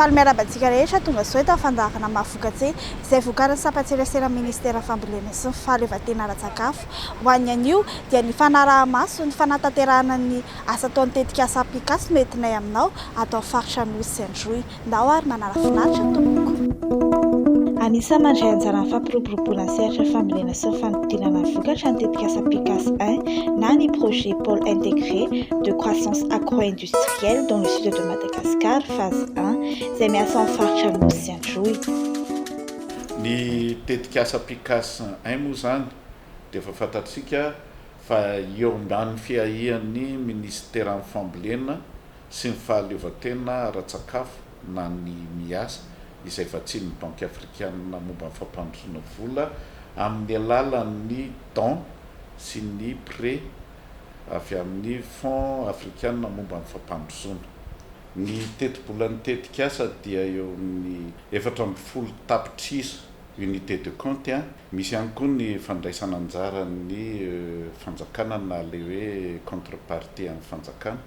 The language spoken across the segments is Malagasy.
Faly miarahaba antsika rehetra tonga soa eto amin'ny fandaharana Mahavokatse izay vokarin'ny sampan-tserasera Ministeran'ny Fambolena sy ny Fahaleovantena ara-tsakafo. Ho an'ny anio dia ny fanaraha-maso ny fanatanterahana ny asa ataon'ny tetikasa Picasso no entinay aminao ato amin'ny faritra Anosy sy Androy. Ndao ary manala finaritra tompoko. Anisan'ny mandray anjara amin'ny fampiroboroboana ny sehatra fambolena sy ny fanodinana ny vokatra ny tetikasa Picas I na ny Projet Pôle Intégré de Croissance Agro-Industrielle dans le Sud de Madagascar Phase I izay miasa ao amin'ny faritra Anosy sy Androy. Ny tetikasa Picas I moa izany dia efa fantatsika fa eo ambany fiahian'ny minisiteran'ny fambolena sy ny fahaleovantena ara-tsakafo na ny miasa izay vatsian'ny Banky Afrikanina momba ny fampandrosoana vola amin'ny alalan'ny don sy ny prêt avy amin'ny Fonds Afrikanina momba ny fampandrosoana. Ny tetibolan'ny tetikasa dia eo amin'ny 14 tapitrisa unité de compte. Misy ihany koa ny fandraisana anjaran'ny fanjakana na ilay hoe contrepartie an'ny fanjakana.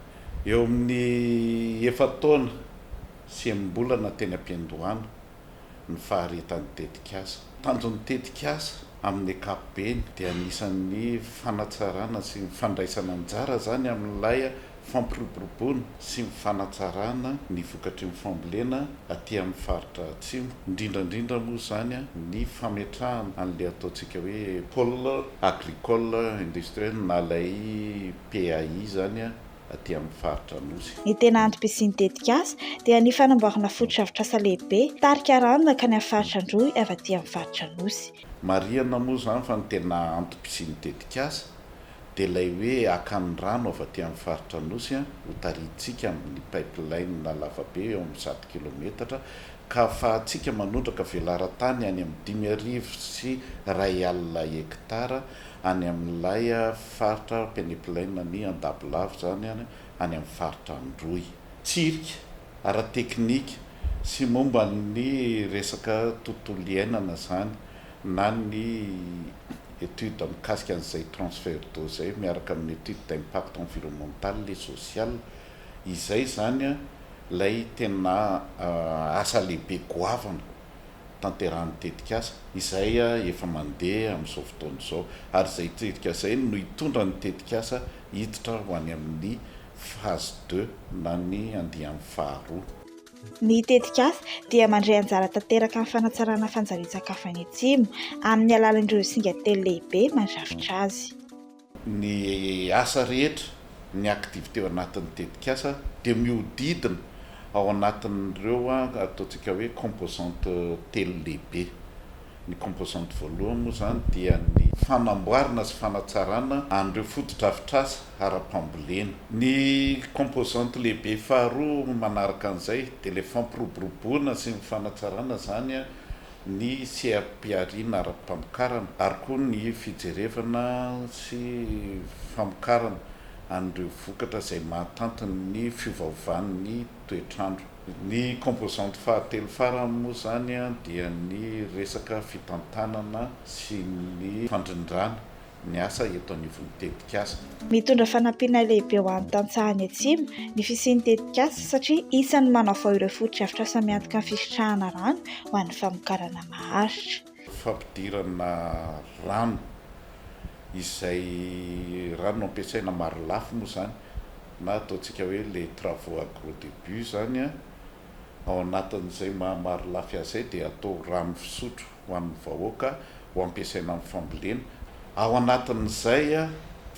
Eo amin'ny efa-taona sy enim-bolana teny am-piandohana ny faharetan'ny tetikasa. Tanjon'ny tetikasa amin'ny ankapobeny dia anisan'ny fanatsarana sy ny fandraisana anjara izany amin'ilay fampiroboroboana sy ny fanatsarana ny vokatry ny fambolena aty amin'ny faritra atsimo, indrindra indrindra moa izany ny fametrahana an'ilay ataontsika hoe pôle agricole industriel na ilay PAI izany aty amin'ny faritra Anosy. Ny tena antom-pisian'ny tetikasa dia ny fanamboarana fotodrafitrasa lehibe tarika rano mankany amin'ny faritra Androy avy aty amin'ny faritra Anosy. Marihana moa izany fa ny tena antom-pisian'ny tetikasa dia ilay hoe haka ny rano avy aty amin'ny faritra Anosy ho tarihintsika amin'ny pipeline lavabe eo amin'ny 100 kilometatra ka ahafahantsika manondraka velaran-tany any amin'ny 1500 hektara any amin'ilay faritra peneplaine ny Andabolava izany any amin'ny faritra Androy. Tsirika ara-teknika sy momba ny resaka tontolo iainana izany na ny étude mikasika an'izay transfert d'eau izay miaraka amin'ny étude d'impact environnemental et social, izay izany ilay tena asa lehibe goavana tanterahan'ny tetikasa izay efa mandeha amin'izao fotoana izao ary izay tetikasa izay no hitondra ny tetikasa hiditra ho any amin'ny phase deux na ny andiany faharoa. Ny tetikasa dia mandray anjara tanteraka amin'ny fanatsarana fanjarian-tsakafo any Atsimo amin'ny alalan'ireo singa telo lehibe mandrafitra azy. Ny asa rehetra, ny activité ao anatin'ny tetikasa dia mihodidina ao anatin'ireo ataontsika hoe composante telo lehibe. Ny composante voalohany moa izany dia ny fanamboarana sy fanatsarana an'ireo fotodrafitrasa ara-pambolena. Ny composante lehibe faharoa manaraka an'izay dia ilay fampiroboroboana sy ny fanatsarana izany ny seha-pihariana ara-pamokarana ary koa ny fijerevana sy famokarana an'ireo vokatra izay mahatanty ny fiovaovan'ny toetr'andro. Ny composante fahatelo farany moa izany dia ny resaka fitantanana sy ny fandrindrana ny asa eto anivon'ny tetikasa. Mitondra fanampiana lehibe ho an'ny tantsaha any Atsimo ny fisian'ny tetikasa satria isan'ny manavao ireo fotodrafitrasa miantoka ny fisitrahana rano ho an'ny famokarana maharitra. Fampidirana rano izay rano ampiasaina marolafy moa izany na ataontsika hoe les travaux à gros début izany ao anatin'izay maha marolafy azy izay dia atao rano fisotro ho an'ny vahoaka ho ampiasaina amin'ny fambolena. Ao anatin'izay,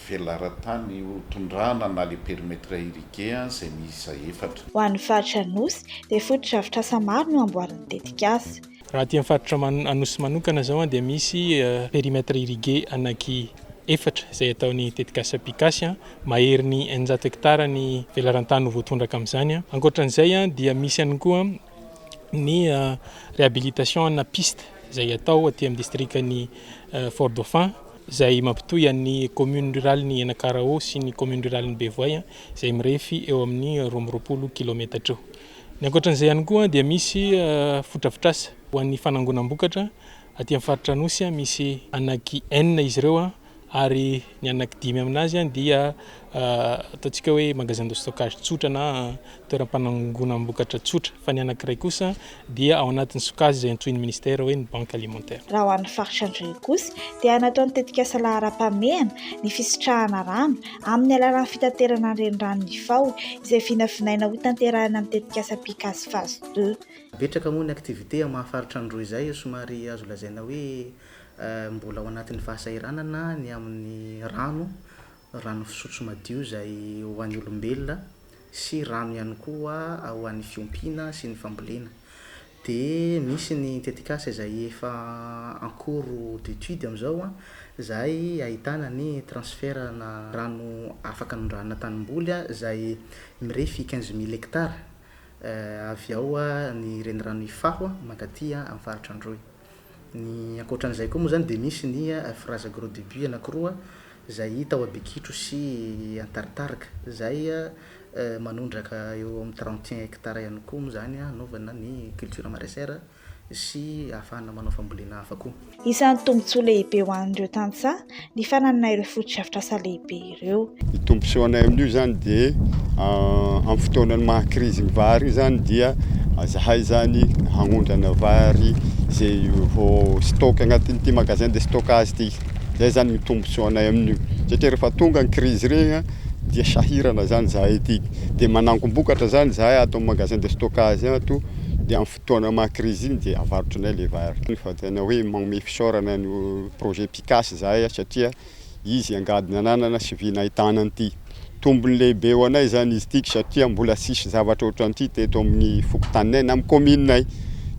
velaran-tany ho tondrahana na le périmètre irrigué izay miisa efatra. Ho an'ny faritra Anosy dia fotodrafitrasa maro no amboarin'ny tetikasa. Raha aty amin'ny faritra Anosy manokana izao dia misy périmètre irrigué anaky efatra izay ataon'ny tetikasa Pikasy. Maherin'ny 600 hektara ny velaran-tany ho voatondraka amin'izany. Ankoatra an'izay dia misy ihany koa ny réhabilitation ana piste izay atao aty amin'ny distrikan'i Fort Dauphin izay mampitohy an'ny commune rurale-n'i Enakarao sy ny commune rurale-n'i Bevoay izay mirefy eo amin'ny 22 kilometatra eo. Ny ankoatran'izay ihany koa dia misy fotodrafitrasa ho an'ny fanangonam-bokatra aty amin'ny faritra Anosy, misy anaky enina izy ireo. ary ny anankidimy aminazy dia ataontsika hoe magasin de stockage tsotra na toeram-panangonam-bokatra tsotra, fa ny anankiray kosa dia ao anatin'ny sokajy izay antsoin'ny ministera hoe ny banque alimentaire. Raha ho an'ny faritra Androy kosa dia nataon'ny tetikasa laharam-pahamehana ny fisitrahana rano amin'ny alalan'ny fitaterana ny reniranon'Ifaho izay vinavinaina hotanterahina amin'ny tetikasa Picas Phase ii. Betsaka moa ny activité amin'ny maha faritra Androy izay, somary azo lazaina hoe mbola ao anatin'ny fahasahiranana ny amin'ny rano, rano fisotro madio izay ho an'ny olombelona sy rano ihany koa ho an'ny fiompiana sy ny fambolena. Dia misy ny tetikasa izay efa en cours d'étude amin'izao izay ahitana ny transfert-na rano afaka anondrahana tanimboly izay mirefy 15 mille hectares avy ao ny renirano Ifaho mankaty amin'ny faritra Androy. Ny ankoatran'izay koa moa izany dia misy ny forage à gros débit anankiroa izay hita ao Bekitro sy Antaritarika izay manondraka eo amin'ny 31 hectares ihany koa moa izany hanaovana ny culture maraîchère sy ahafahana manao fambolena hafa koa. Isan'ny tombontsoa lehibe ho an'ireo tantsaha ny fananana ireo fotodrafitrasa lehibe ireo. Ny tombontsoanay amin'io izany dia amin'ny fotoanan'ny maha krizy ny vary io izany dia zahay izany hagnondrana vary izay vao stock agnatin'ity magasin de stockage ity. Zay izany ny tombontsoanay amin'io satria rehefa tonga ny krizy regny dia sahirana izany zahay aty dia manangom-bokatra izany zahay ato amin'ny magasin de stockage ato dia amin'ny fotoana maha krizy iny dia avarotranay le vary. Fa tena hoe magnome fisaorana ny projet Picas zahay satria izy angady nananana sy vy nahitana an'ity. Tombony lehibe ho anay izany izy ity satria mbola tsisy zavatra ohatran'ity teto amin'ny fokontaninay na amin'ny kaomininay.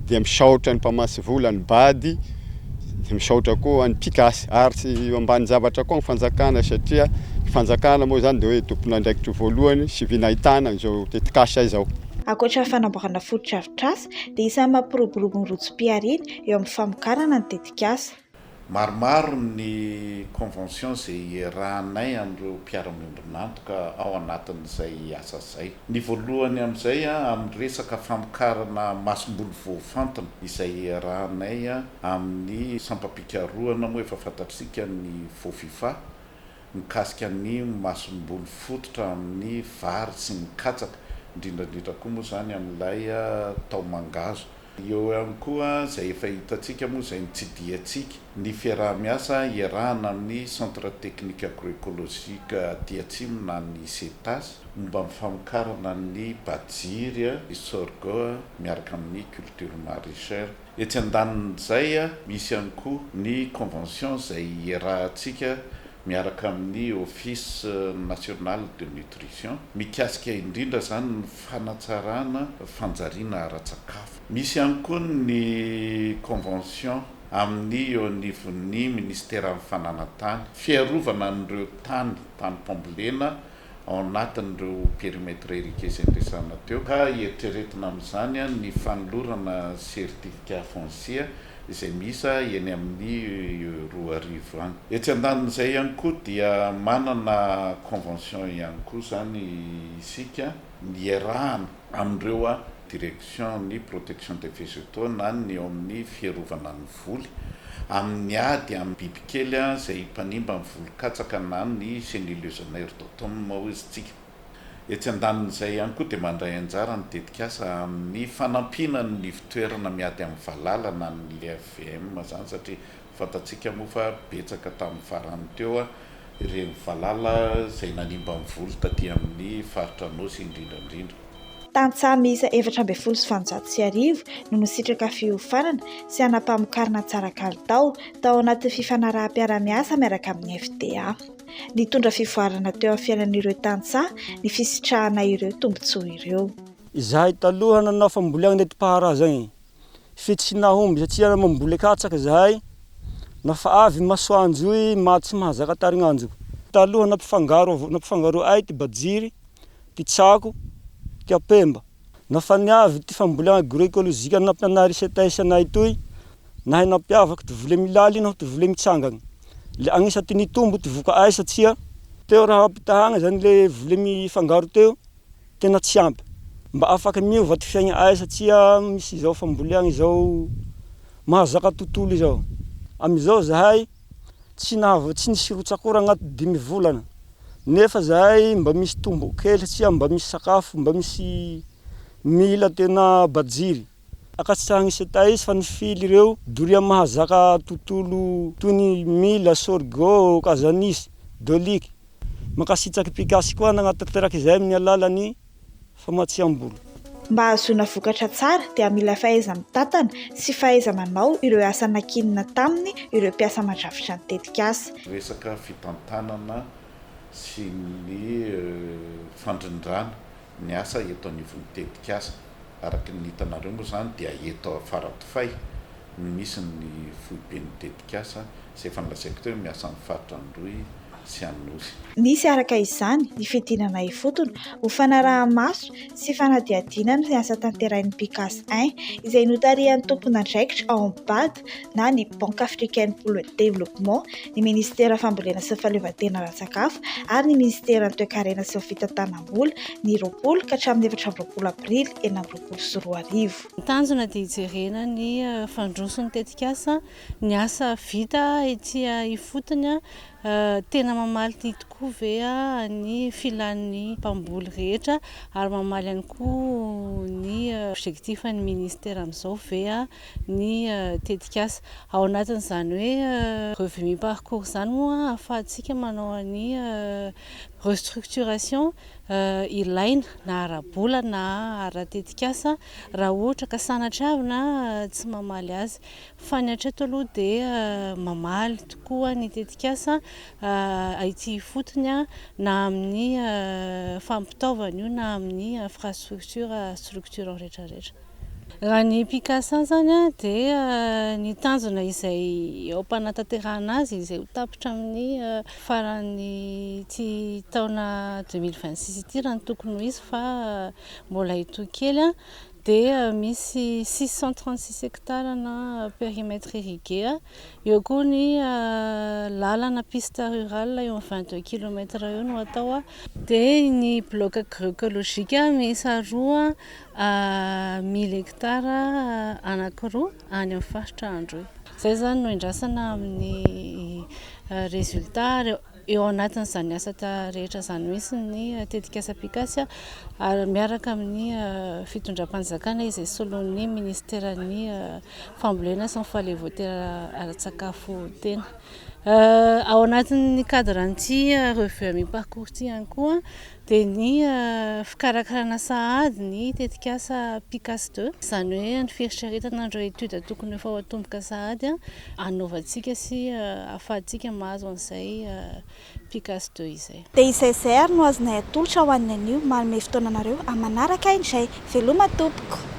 Dia misaotra ny mpamatsy vola ny Bad, dia misaotra koa ny Picas ary tsy ambanin-javatra koa ny fanjakana satria ny fanjakana moa izany dia hoe tompon'andraikitra voalohany sy vy nahitana izao tetikasa izao. Ankoatra ny fanamboarana fotodrafitrasa dia isan'ny mampiroborobo ny rojom-pihariana eo amin'ny famokarana ny tetikasa. Maromaro ny convention izay iarahanay amin'ireo mpiara-miombon'antoka ao anatin'izay asa izay. Ny voalohany amin'izay amin'ny resaka famokarana masomboly voafantina izay iarahanay amin'ny sampam-pikarohana moa efa fantatsika ny Fofifa mikasika ny masomboly fototra amin'ny vary sy ny katsaka, indrindra indrindra koa moa izany amin'ilay taomangazo. Eo ihany koa izay efa hitantsika moa izay nitsidihantsika ny fiaraha-miasa iarahana amin'ny Centre Technique Agroécologique aty Atsimo na ny CETAS momba ny famokarana ny bajiry, sorgho miaraka amin'ny culture maraîchère. Etsy andanin'izay misy ihany koa ny convention izay iarahantsika miaraka amin'ny Office National de Nutrition mikasika indrindra izany ny fanatsarana fanjariana ara-tsakafo. Misy ihany koa ny convention amin'ny eo anivon'ny Minisiteran'ny Fananantany, fiarovana an'ireo tany, tanim-pambolena ao anatin'ireo périmètre irrigué izay niresahana teo, ka eritreretina amin'izany ny fanolorana certificat foncier izay miisa eny amin'ny 2000 any. Etsy andanin'izay ihany koa dia manana convention ihany koa izany isika niarahana amin'ireo direction ny protection des végétaux na ny eo amin'ny fiarovana ny voly amin'ny ady amin'ny bibikely izay mpanimba ny voly katsaka na ny chenille légionnaire d'automne hoy isika. Etsy andanin'izay ihany koa dia mandray anjara ny tetikasa amin'ny fanampiana ny ivon-toerana miady amin'ny valala na ny LFVM izany satria fantatsika moa fa betsaka tamin'ny farany teo ireny valala izay nanimba ny voly taty amin'ny faritra Anôsy indrindra indrindra. Tantsaha miisa 1814 no nisitraka fiofanana sy hanam-pamokarana tsara kalitao tao anatin'ny fifanaraham-piarahamiasa miaraka amin'ny FDA. Nitondra fivoarana teo amin'ny fiainan'ireo tantsaha ny fisitrahana ireo tombontsoa ireo. Izahay taloha nanao famboleagna nentim-paharazagny fe tsy nahomby satria mamboly katsaka zahay nafa avy masoandro io maty tsy mahazaka tarignandro. Taloha nampifangaro nampifangaroay ty bajiry, ty tsako, ty apemba. Nafa niavy ty famboleagna agroekolojika nampianary CTS anay toy, nahay nampiavaky ty vole milaly naho ty vole mitsangagna. Le agnisa ty nitombo ty voka'ay satria teo raha ampitahagna zany le vole mifangaro teo tena tsy ampy. Mba afaky miova ty fiaigna'ay satria misy izao famboleagna izao mahazaka tontolo izao. Amizao zahay. Tsy nahavo tsy nisy rotsak'ora agnaty dimy volana. Nefa zahay mba misy tombo kely satria mba misy sakafo, mba misy mila tena bajiry. Ankasitrahagny CETAIS fa nifily ireo doria mahazaka tontolo toy ny mila, sorgho, kazanisy, doliky. Mankasitraky Picas koa nagnatanteraka izay amin'ny alalan'ny famatsiam-bola. Mba hahazoana vokatra tsara dia mila fahaiza-mitantana sy fahaiza-manao ireo asa nankinina taminy ireo mpiasa mandrafitra ny tetikasa. Resaka fitantanana sy ny fandrindrana ny asa eto anivon'ny tetikasa. Araka ny hitanareo moa izany dia eto Faradofay no misy ny foiben'ny tetikasa izay efa nolazaiko teo hoe miasa amin'ny faritra Androy sy Anosy. Nisy araka izany ny fidinana ifotony ho fanaraha-maso sy fanadihadiana ny asa tanterahin'ny Picas I izay notarihan'ny tompon'andraikitra ao amin'ny Bad na ny Banque Africaine pour le Développement, ny Minisitera Fambolena sy ny Fahaleovantena ara-tsakafo ary ny Minisiteran'ny Toekarena sy ny Fitantanam-bola ny 20 ka hatramin'ny 24 aprily 2026. Ny tanjona dia hijerena ny fandroson'ny tetikasa, ny asa vita ety ifotony, tena mamaly ity tokoa ve ny filan'ny mpamboly rehetra ary mamaly ihany koa ny objectif ny ministera amin'izao ve ny tetikasa. Ao anatin'izany hoe revue mi-parcours izany moa ahafahantsika manao ny restructuration ilaina na ara-bola na ara-tetikasa raha ohatra ka sanatriavina tsy mamaly azy. Fa ny hatreto aloha dia mamaly tokoa ny tetikasa ety ifotony na amin'ny fampitaovana io na amin'ny infrastructure structurant rehetra rehetra. Raha ny PICAS izany dia ny tanjona izay eo am-panatanterahana azy izay ho tapitra amin'ny faran'ity taona 2026 ity raha ny tokony ho izy fa mbola hitohy kely dia misy 636 hectares na périmètre irrigué. Eo koa ny lalana piste rurale eo amin'ny 22 kilomètres eo no atao. Dia ny bloc agroécologique miisa roa mille hectares anankiroa any amin'ny faritra Androy. Izay izany no indrasana amin'ny résultat eo anatin'izany asa rehetra izany mihitsy ny tetikasa PICAS ary miaraka amin'ny fitondram-panjakana izay solon'ny ministeran'ny fambolena sy ny fahaleovantena ara-tsakafo tena. Ao anatin'ny cadre an'ity revue à mi-parcours ity ihany koa dia ny fikarakarana sahady ny tetikasa PICAS 2, izany hoe ny fieritreretana ireo étude tokony efa ho atomboka sahady hanaovantsika sy ahafahantsika mahazo an'izay PICAS 2 izay. Dia izay izay ary no azonay atolotra ho an'ny anio, manome fotoana anareo amin'ny manaraka indray. Veloma tompoko.